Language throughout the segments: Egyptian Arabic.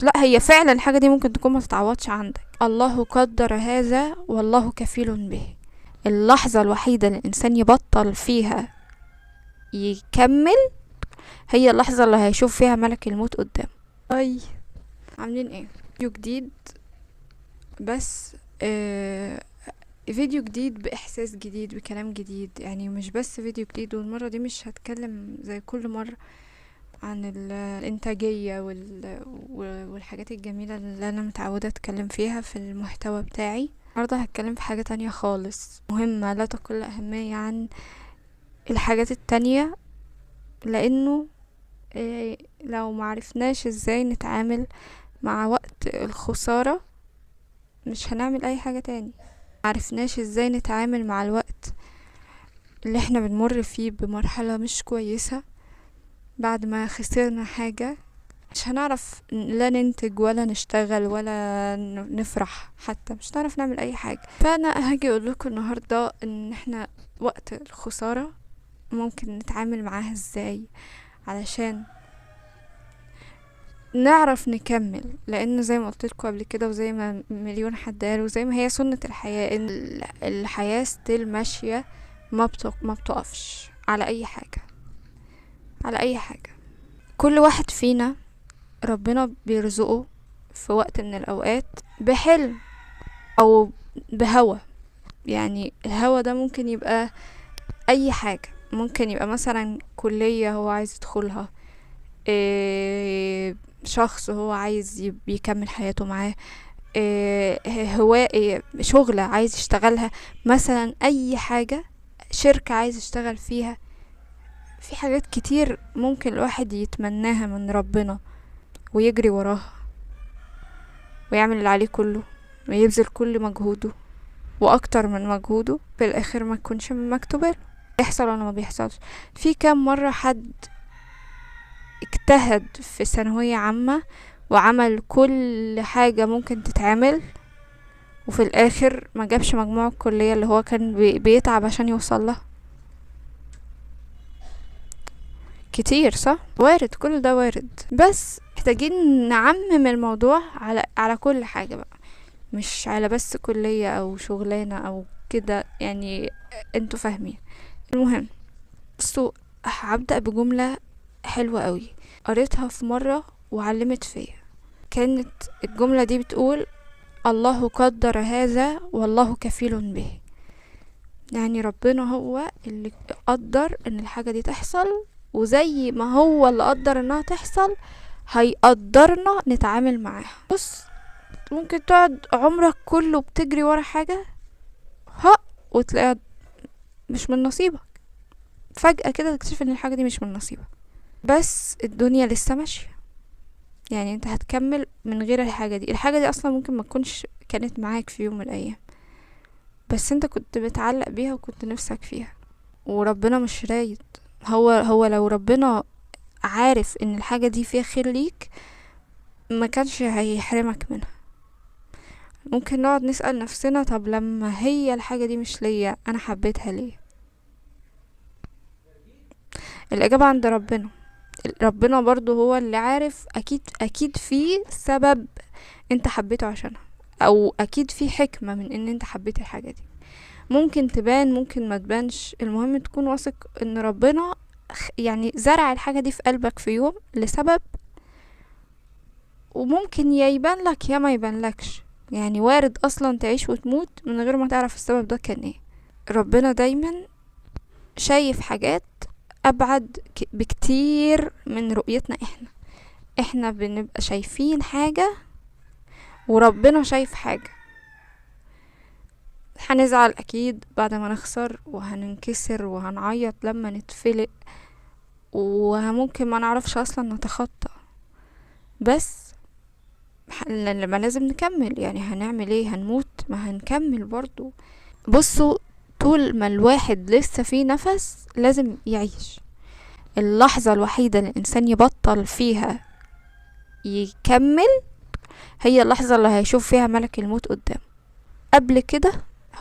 لا، هي فعلا الحاجة دي ممكن تكون ما تتعوضش عندك. الله قدر هذا والله كفيل به. اللحظة الوحيدة اللي الإنسان يبطل فيها يكمل هي اللحظة اللي هيشوف فيها ملك الموت قدامه. اي عاملين ايه؟ فيديو جديد، بس فيديو جديد بإحساس جديد بكلام جديد، يعني مش بس فيديو جديد. والمرة دي مش هتكلم زي كل مرة عن الإنتاجية والحاجات الجميلة اللي أنا متعودة أتكلم فيها في المحتوى بتاعي. النهاردة هتكلم في حاجة تانية خالص مهمة لا تقل أهمية عن الحاجات التانية، لأنه لو معرفناش ازاي نتعامل مع وقت الخسارة مش هنعمل أي حاجة تاني. معرفناش ازاي نتعامل مع الوقت اللي احنا بنمر فيه بمرحلة مش كويسة بعد ما خسرنا حاجة، مش هنعرف لا ننتج ولا نشتغل ولا نفرح حتى، مش هنعرف نعمل اي حاجة. فانا هاجي اقول لكم النهاردة ان احنا وقت الخسارة ممكن نتعامل معاها ازاي علشان نعرف نكمل، لان زي ما قلت لكم قبل كده وزي ما مليون حد قال وزي ما هي سنة الحياة، ان الحياة ستيل ماشية، ما بتقفش على اي حاجة، على اي حاجة. كل واحد فينا ربنا بيرزقه في وقت من الاوقات بحلم او بهوى، يعني الهوى ده ممكن يبقى اي حاجة، ممكن يبقى مثلا كلية هو عايز يدخلها، شخص هو عايز يكمل حياته معاه، هواء، شغلة عايز يشتغلها مثلا، اي حاجة، شركة عايز يشتغل فيها. في حاجات كتير ممكن الواحد يتمناها من ربنا ويجري وراها ويعمل اللي عليه كله ويبذل كل مجهوده واكتر من مجهوده، في الاخر ما تكونش مكتوبه له. بيحصل ولا ما بيحصلش؟ في كام مرة حد اجتهد في ثانوية عامة وعمل كل حاجة ممكن تتعمل وفي الاخر ما جابش مجموع الكلية اللي هو كان بيتعب عشان يوصل لها؟ كتير صح؟ وارد، كل ده وارد، بس محتاجين نعمم الموضوع على كل حاجة بقى، مش على بس كلية او شغلانة او كده، يعني انتوا فاهمين. المهم هبدأ بجملة حلوة قوي قريتها في مرة وعلمت فيا. كانت الجملة دي بتقول الله قدر هذا والله كفيل به. يعني ربنا هو اللي قدر ان الحاجة دي تحصل، وزي ما هو اللي قدر انها تحصل هيقدرنا نتعامل معاها. ممكن تقعد عمرك كله بتجري ورا حاجة وتلاقيها مش من نصيبك، فجأة كده تكتشف ان الحاجة دي مش من نصيبك، بس الدنيا لسه ماشية، يعني انت هتكمل من غير الحاجة دي. الحاجة دي اصلا ممكن ما تكونش كانت معاك في يوم من الايام، بس انت كنت متعلق بيها وكنت نفسك فيها، وربنا مش رايد. هو لو ربنا عارف ان الحاجة دي فيها خير ليك ما كانش هيحرمك منها. ممكن نقعد نسأل نفسنا طب لما هي الحاجة دي مش ليا انا حبيتها ليه؟ الإجابة عند ربنا. ربنا برضو هو اللي عارف، أكيد في سبب انت حبيته عشانها، أو أكيد في حكمة من ان انت حبيت الحاجة دي. ممكن تبان ممكن ما تبانش، المهم تكون واثق ان ربنا زرع الحاجة دي في قلبك في يوم لسبب، وممكن يا يبان لك يا ما يبان لكش، يعني وارد اصلا تعيش وتموت من غير ما تعرف السبب ده كان ايه. ربنا دايما شايف حاجات ابعد بكتير من رؤيتنا احنا. احنا بنبقى شايفين حاجة وربنا شايف حاجة. هنزعل اكيد بعد ما نخسر، وهننكسر وهنعيط لما نتفلق، وممكن ما نعرفش اصلا نتخطى، بس لما لازم نكمل. يعني هنعمل ايه؟ هنموت؟ ما هنكمل برضو. طول ما الواحد لسه فيه نفس لازم يعيش. اللحظة الوحيدة اللي الإنسان يبطل فيها يكمل هي اللحظة اللي هيشوف فيها ملك الموت قدامه. قبل كده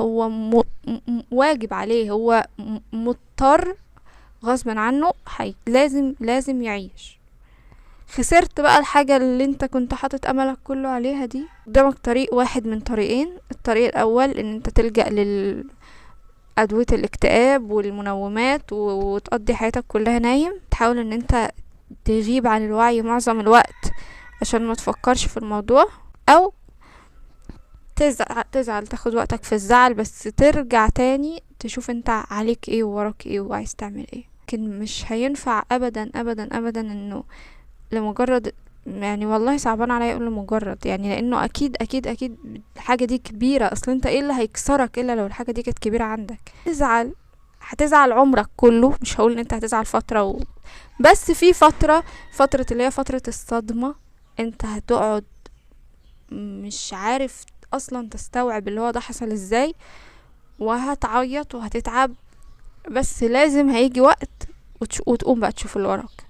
هو واجب عليه، هو مضطر غصب عنه، لازم يعيش. خسرت بقى الحاجة اللي انت كنت حاطط املك كله عليها دي. قدامك طريق واحد من طريقين. الطريق الاول ان انت تلجأ لأدوية الاكتئاب والمنومات وتقضي حياتك كلها نايم، تحاول ان انت تغيب عن الوعي معظم الوقت عشان ما تفكرش في الموضوع، او تزعل، تاخد وقتك في الزعل بس ترجع تاني تشوف انت عليك ايه ووراك ايه وعايز تعمل ايه. لكن مش هينفع ابدا ابدا ابدا انه لمجرد، يعني والله صعبان عليا اقول لمجرد، لانه اكيد اكيد اكيد الحاجة دي كبيرة، اصل انت ايه اللي هيكسرك الا لو الحاجة دي كانت كبيرة عندك. هتزعل عمرك كله، مش هقول ان انت هتزعل فترة بس في فترة اللي هي فترة الصدمة، انت هتقعد مش عارف اصلا تستوعب اللي هو ده حصل ازاي، وهتعيط وهتتعب، بس لازم هيجي وقت وتقوم بقى تشوف اللي وراك.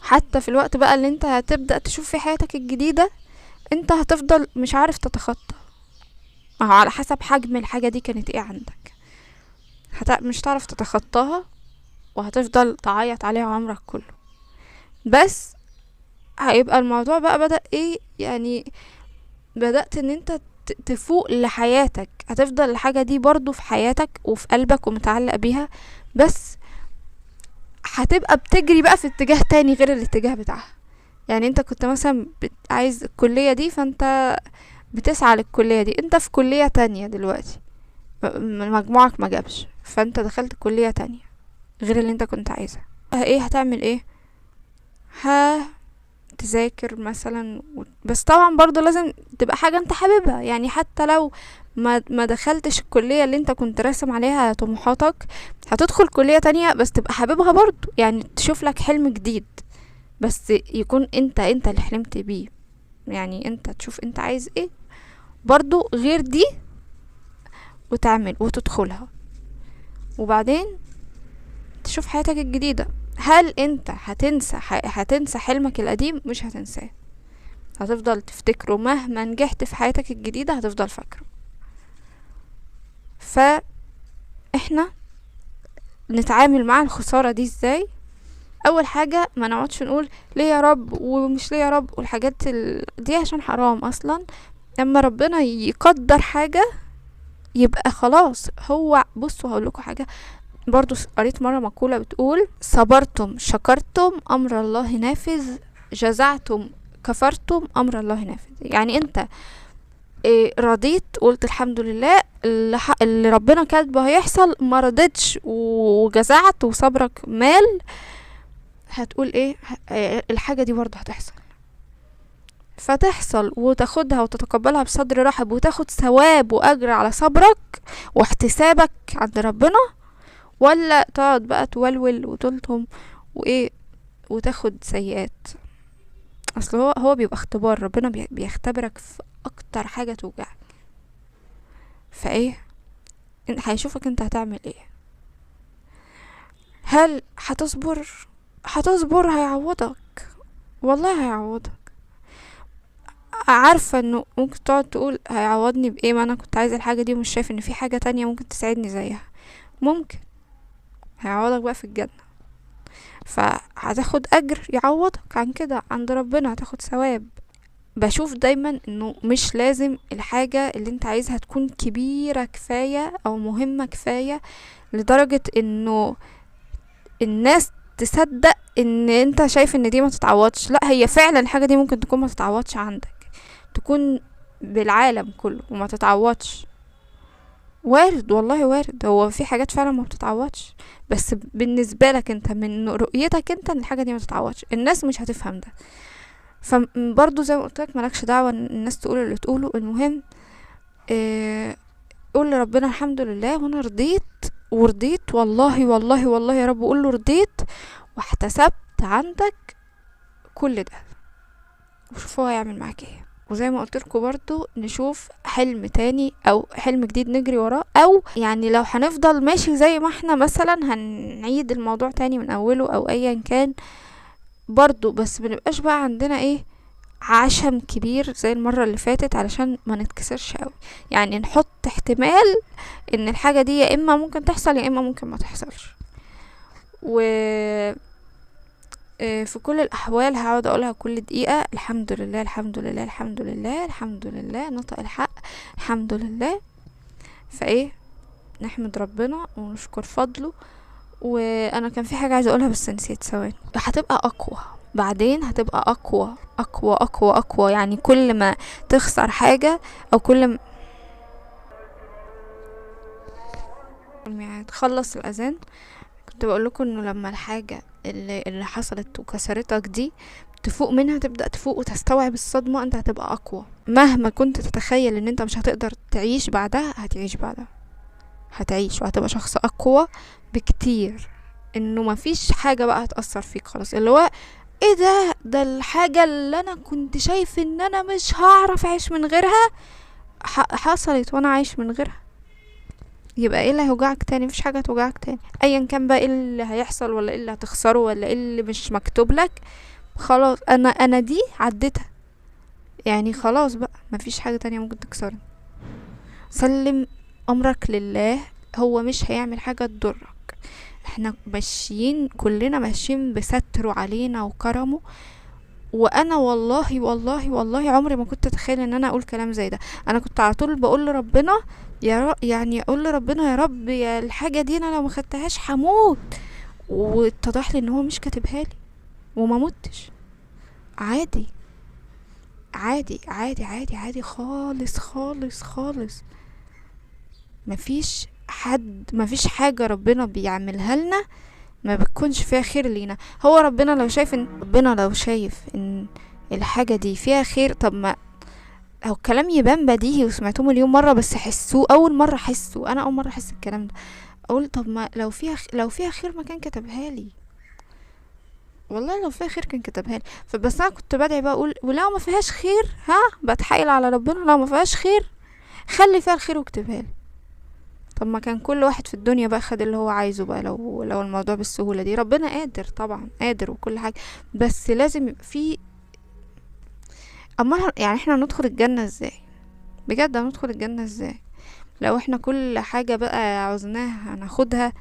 حتى في الوقت بقى اللي انت هتبدأ تشوف في حياتك الجديدة، انت هتفضل مش عارف تتخطى، ما هو على حسب حجم الحاجة دي كانت ايه عندك، مش تعرف تتخطاها وهتفضل تعيط عليها عمرك كله. بس هيبقى الموضوع بقى بدأ ايه، بدأت ان انت تفوق لحياتك، هتفضل الحاجة دي برضو في حياتك وفي قلبك ومتعلق بيها، بس هتبقى بتجري بقى في اتجاه تاني غير الاتجاه بتاعها. انت كنت مثلا عايز الكلية دي، فانت بتسعى للكلية دي، انت في كلية تانية دلوقتي، مجموعك ما جابش، فانت دخلت كلية تانية غير اللي انت كنت عايزها. ايه هتعمل ايه؟ تذاكر مثلا، بس طبعا برضو لازم تبقى حاجة انت حاببها، حتى لو ما دخلتش الكلية اللي انت كنت راسم عليها طموحاتك، هتدخل كلية تانية بس تبقى حاببها برضو، تشوف لك حلم جديد بس يكون انت اللي حلمت بيه، انت تشوف انت عايز ايه برضو غير دي وتعمل وتدخلها، وبعدين تشوف حياتك الجديدة. هل انت هتنسى حلمك القديم؟ مش هتنساه، هتفضل تفتكره مهما نجحت في حياتك الجديدة، هتفضل فاكره. فاحنا نتعامل مع الخسارة دي ازاي؟ اول حاجة ما نقعدش نقول ليه يا رب ومش ليه يا رب والحاجات دي، عشان حرام اصلا. لما ربنا يقدر حاجة يبقى خلاص هو. بصوا هقول لكم حاجة برضو، قريت مرة مقولة بتقول صبرتم شكرتم أمر الله نافذ، جزعتم كفرتم أمر الله نافذ. انت رضيت قلت الحمد لله اللي ربنا كاتبه هيحصل، ما رضيتش وجزعت وصبرك مال، هتقول ايه؟ الحاجة دي برضه هتحصل، فتحصل وتاخدها وتتقبلها بصدر رحب، وتاخد ثواب وأجر على صبرك واحتسابك عند ربنا، ولا تقعد بقى تولول وتلطم وايه وتاخد سيئات. اصل هو بيبقى اختبار، ربنا بيختبرك في اكتر حاجة توجعك، فايه هيشوفك انت هتعمل ايه. هل هتصبر؟ هتصبر هيعوضك، والله هيعوضك. عارفة انه ممكن تقعد تقول هيعوضني بايه، ما انا كنت عايزة الحاجة دي ومش شايف ان في حاجة تانية ممكن تساعدني زيها. ممكن هيعوضك بقى في الجنة، فهتاخد اجر يعوضك عن كده عند ربنا، هتاخد ثواب. بشوف دايما انه مش لازم الحاجة اللي انت عايزها تكون كبيرة كفاية او مهمة كفاية لدرجة انه الناس تصدق ان انت شايف ان دي ما تتعوضش. لا، هي فعلا الحاجة دي ممكن تكون ما تتعوضش عندك، تكون بالعالم كله وما تتعوضش. وارد والله وارد، هو في حاجات فعلا ما بتتعوضش، بس بالنسبة لك انت من رؤيتك انت ان الحاجة دي ما تتعوضش، الناس مش هتفهم ده. فبرضو زي ما قلت لك مالكش دعوة ان الناس تقول اللي تقوله، المهم قول لربنا الحمد لله وانا رضيت، ورضيت والله والله والله يا رب، قول له رضيت واحتسبت عندك كل ده، وشوف هو هيعمل معاك ايه. وزي ما قلت لكم برضو نشوف حلم تاني او حلم جديد نجري وراه، او لو هنفضل ماشي زي ما احنا مثلا هنعيد الموضوع تاني من اوله او ايا كان برضو، بس منبقاش بقى عندنا ايه عشم كبير زي المرة اللي فاتت علشان ما نتكسرش قوي. نحط احتمال ان الحاجة دي يا اما ممكن تحصل يا اما ممكن ما تحصلش. و في كل الاحوال هقعد اقولها كل دقيقة، الحمد لله الحمد لله الحمد لله الحمد لله، نطق الحق الحمد لله. فايه، نحمد ربنا ونشكر فضله. وانا كان في حاجة عايزة اقولها بس نسيت، ثواني. هتبقى اقوى بعدين، هتبقى اقوى اقوى اقوى اقوى. يعني كل ما تخسر حاجة او كل ما تخلص الاذان، كنت بقول لكم انه لما الحاجة اللي حصلت وكسرتك دي تفوق منها، تبدأ تفوق وتستوعب الصدمة، انت هتبقى اقوى. مهما كنت تتخيل ان انت مش هتقدر تعيش بعدها، هتعيش بعدها، هتعيش وهتبقى شخص اقوى بكتير. انه مفيش حاجة بقى هتأثر فيك خلاص، اللي هو ايه ده، ده الحاجة اللي انا كنت شايف ان انا مش هعرف اعيش من غيرها حصلت وانا عايش من غيرها، يبقى ايه اللي هيوجعك تاني؟ مفيش حاجة هتوجعك تاني ايا كان بقى ايه اللي هيحصل ولا ايه اللي هتخسره ولا ايه اللي مش مكتوب لك. خلاص انا دي عديتها، يعني خلاص بقى مفيش حاجة تانية ممكن تكسرني. سلم امرك لله، هو مش هيعمل حاجة تضرك. احنا ماشيين كلنا ماشيين بستره علينا وكرمه. وانا والله والله والله عمري ما كنت اتخيل ان انا اقول كلام زي ده. انا كنت على طول بقول لربنا يا يعني اقول لربنا يا رب يا الحاجة دي انا لو ما خدتهاش هموت، واتضح لي ان هو مش كاتبها لي وما متش. عادي عادي عادي عادي عادي خالص خالص خالص. مفيش حد، مفيش حاجة ربنا بيعملها لنا ما بتكونش فيها خير لينا. هو ربنا لو شايف ان ربنا لو شايف ان الحاجة دي فيها خير، طب ما هو الكلام يبان بديهي وسمعتوه مليون مرة، بس حسوه اول مرة، حسوه انا اول مرة احس الكلام ده، اقول طب ما لو فيها خير ما كان كتبها لي، والله لو فيها خير كان كتبها لي. فبس انا كنت بدعي بقى اقول ولو ما فيهاش خير، ها بتحايل على ربنا، لو ما فيهاش خير خلي فيها الخير واكتبها لي. طب ما كان كل واحد في الدنيا بقى خد اللي هو عايزه بقى لو الموضوع بالسهولة دي. ربنا قادر طبعا، قادر وكل حاجة، بس لازم يبقى في اما يعني احنا هندخل الجنة ازاي؟ بجد هندخل الجنة ازاي لو احنا كل حاجة بقى عاوزناها هناخدها؟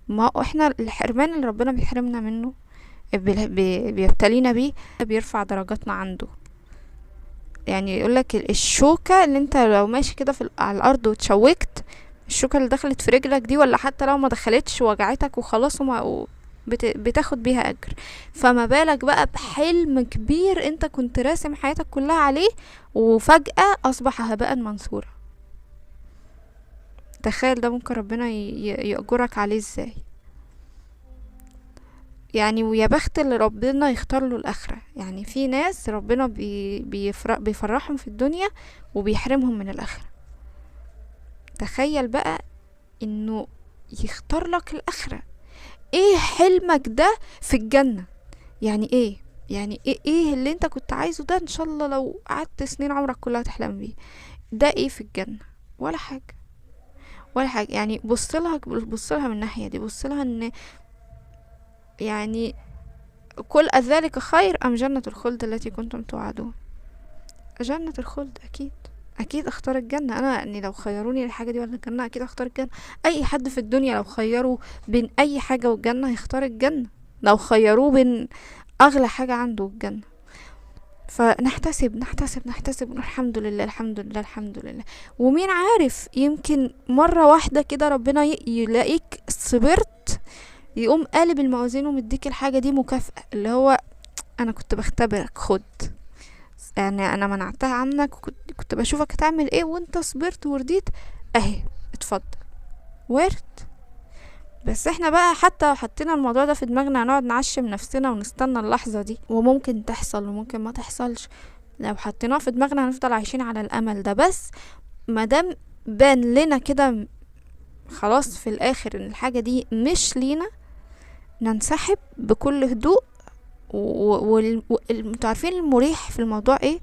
ما احنا الحرمان اللي ربنا بيحرمنا منه بيبتلينا بيه بيرفع درجاتنا عنده. يعني يقولك الشوكة اللي انت لو ماشي كده على الارض وتشوكت، الشوكة اللي دخلت في رجلك دي، ولا حتى لو ما دخلتش وجعتك وخلاص بتاخد بيها اجر. فما بالك بقى بحلم كبير انت كنت راسم حياتك كلها عليه وفجأة اصبح هباء منثورا. تخيل ده ممكن ربنا يأجرك عليه ازاي. يعني ويا بخت اللي ربنا يختار له الاخرة. يعني في ناس ربنا بيفرحهم في الدنيا وبيحرمهم من الاخرة. تخيل بقى انه يختار لك الاخرة. ايه حلمك ده في الجنة؟ يعني ايه؟ يعني ايه اللي انت كنت عايزه ده؟ ان شاء الله لو قعدت سنين عمرك كلها تحلم بيه، ده ايه في الجنة؟ ولا حاجة، ولا حاجة. يعني بصلها من الناحية دي، بصلها ان يعني كل أذلك خير أم جنة الخلد التي كنتم توعدون؟ جنة الخلد أكيد، أكيد أختار الجنة. أنا يعني لو خيروني الحاجة دي ولا الجنة أكيد أختار الجنة. أي حد في الدنيا لو خيروه بين أي حاجة والجنة هيختار الجنة، لو خيروه بين أغلى حاجة عنده الجنة. فنحتسب نحتسب نحتسب ونقول الحمد لله الحمد لله الحمد لله. ومين عارف، يمكن مرة واحدة كده ربنا يلاقيك صبرت، يقوم قالب الموازين ومديك الحاجة دي مكافأة، اللي هو أنا كنت بختبرك، خد، يعني أنا منعتها عنك وكنت بشوفك هتعمل إيه وأنت صبرت ورديت، أهي اتفضل وارد. بس احنا بقى حتى حطينا الموضوع ده في دماغنا هنقعد نعشم نفسنا ونستنى اللحظة دي، وممكن تحصل وممكن ما تحصلش. لو حطيناه في دماغنا هنفضل عايشين على الأمل ده. بس مادام بان لنا كده خلاص في الآخر ان الحاجة دي مش لينا، ننسحب بكل هدوء. انتوا عارفين المريح في الموضوع ايه؟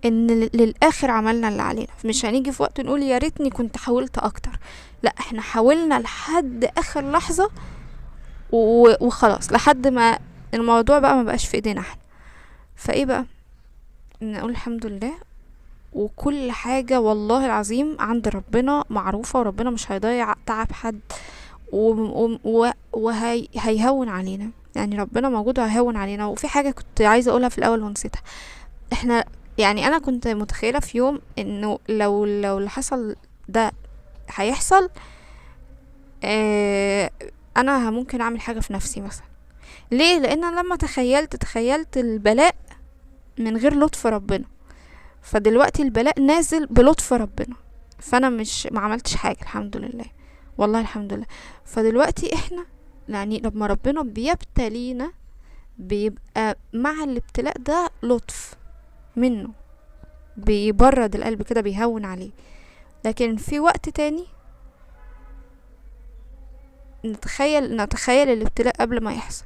ان للآخر عملنا اللي علينا، مش هنيجي في وقت نقول يا ريتني كنت حاولت اكتر. لا، احنا حاولنا لحد اخر لحظة وخلاص، لحد ما الموضوع بقى ما بقاش في ايدينا احنا. فايه بقى؟ نقول الحمد لله، وكل حاجة والله العظيم عند ربنا معروفة، وربنا مش هيضيع تعب حد وهيهون علينا. يعني ربنا موجود وهيهون علينا. وفي حاجة كنت عايزة اقولها في الاول ونسيتها، احنا يعني انا كنت متخيلة في يوم انه لو اللي حصل ده هيحصل، انا ممكن اعمل حاجة في نفسي مثلا. ليه؟ لان انا لما تخيلت البلاء من غير لطف ربنا، فدلوقتي البلاء نازل بلطف ربنا، فانا مش ما عملتش حاجة الحمد لله، والله الحمد لله. فدلوقتي احنا يعني لما ربنا بيبتلينا بيبقى مع الابتلاء ده لطف منه، بيبرد القلب كده، بيهون عليه. لكن في وقت تاني نتخيل الابتلاء قبل ما يحصل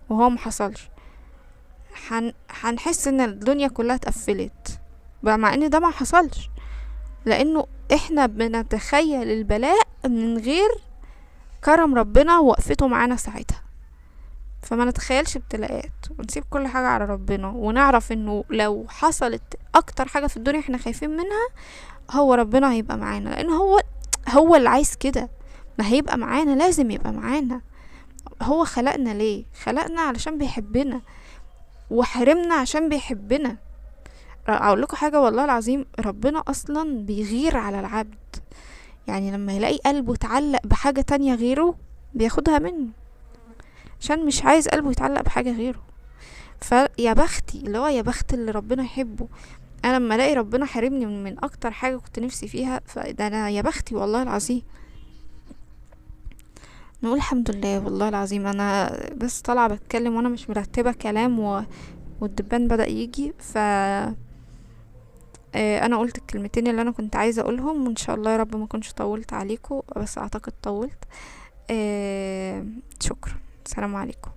وهو ما حصلش، هنحس ان الدنيا كلها اتقفلت، مع ان ده ما حصلش، لانه احنا بنتخيل البلاء من غير كرم ربنا ووقفته معانا ساعتها. فما نتخيلش ابتلاءات ونسيب كل حاجة على ربنا، ونعرف انه لو حصلت اكتر حاجة في الدنيا احنا خايفين منها، هو ربنا هيبقى معانا، لان هو اللي عايز كده، ما هيبقى معانا، لازم يبقى معانا. هو خلقنا ليه؟ خلقنا علشان بيحبنا، وحرمنا عشان بيحبنا. اقول لكم حاجة والله العظيم، ربنا اصلا بيغير على العبد، يعني لما يلاقي قلبه اتعلق بحاجة تانية غيره بياخدها منه، عشان مش عايز قلبه يتعلق بحاجة غيره. فيا بختي، اللي هو يا بخت اللي ربنا يحبه. انا لما الاقي ربنا حرمني من اكتر حاجة كنت نفسي فيها، فده انا يا بختي والله العظيم. نقول الحمد لله والله العظيم. انا بس طالعة بتكلم وانا مش مرتبة كلام والدبان بدأ يجي، ف انا قلت الكلمتين اللي انا كنت عايزة اقولهم، وان شاء الله يا رب ما كنتش طولت عليكم، بس اعتقد طولت. شكرا، السلام عليكم.